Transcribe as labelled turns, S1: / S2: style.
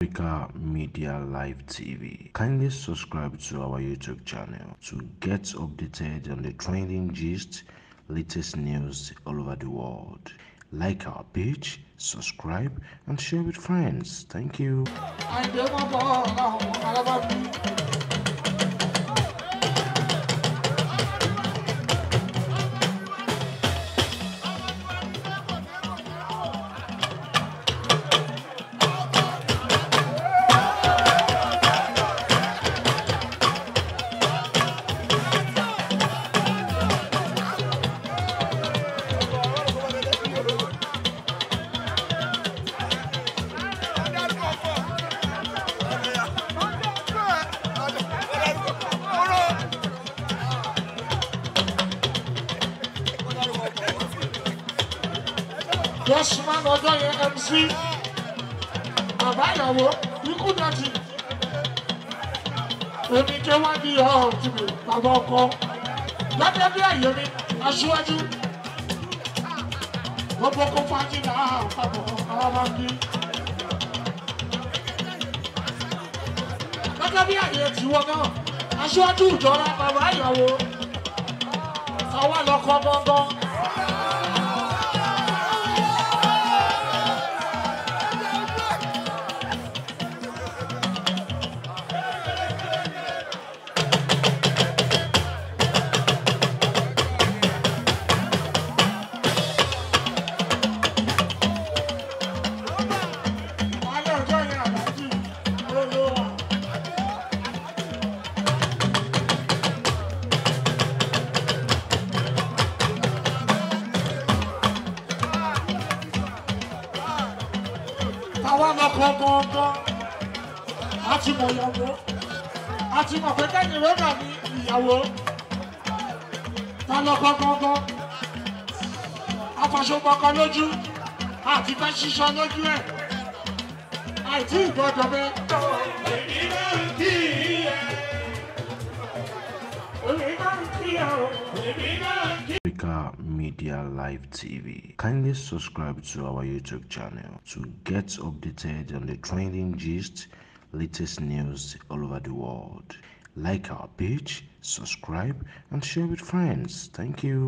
S1: Africa Media Live TV. Kindly subscribe to our YouTube channel to get updated on the trending gist, latest news all over the world. Like our page, subscribe, and share with friends. Thank you.
S2: Yes, man, ọjọ́ yẹn MC àbáyọ̀wò ikú dọ̀tí èmi ké wá ní ọ̀tún mi bàbá ọkọ gẹ́gẹ́ bí àyè mi aṣíwájú gbogbo kó fájì náà papọ̀ àwọn máa ń bí gẹ́gẹ́ bí àyè tiwọn náà aṣíwájú ìjọra bàbá àyọ̀wò àwọn lọ́kọ́ gbọ́ngàn. Àwọn ọkọ̀ gbọ̀ngàn àti mọ̀ ìyàwó àti mọ̀ pé kẹ́yìn rẹ́gà ní ìyàwó ta lọ́kọ̀ gbọ̀ngàn afọ̀ṣọ́gbọ̀kan lójú àti fẹ́ ṣíṣọ́ lójú ẹ̀ àìtí ìgbọ́dọ̀ bẹ́.
S1: Africa Media Live TV. Kindly subscribe to our YouTube channel to get updated on the trending gist, latest news all over the world. Like our page, subscribe, and share with friends. Thank you.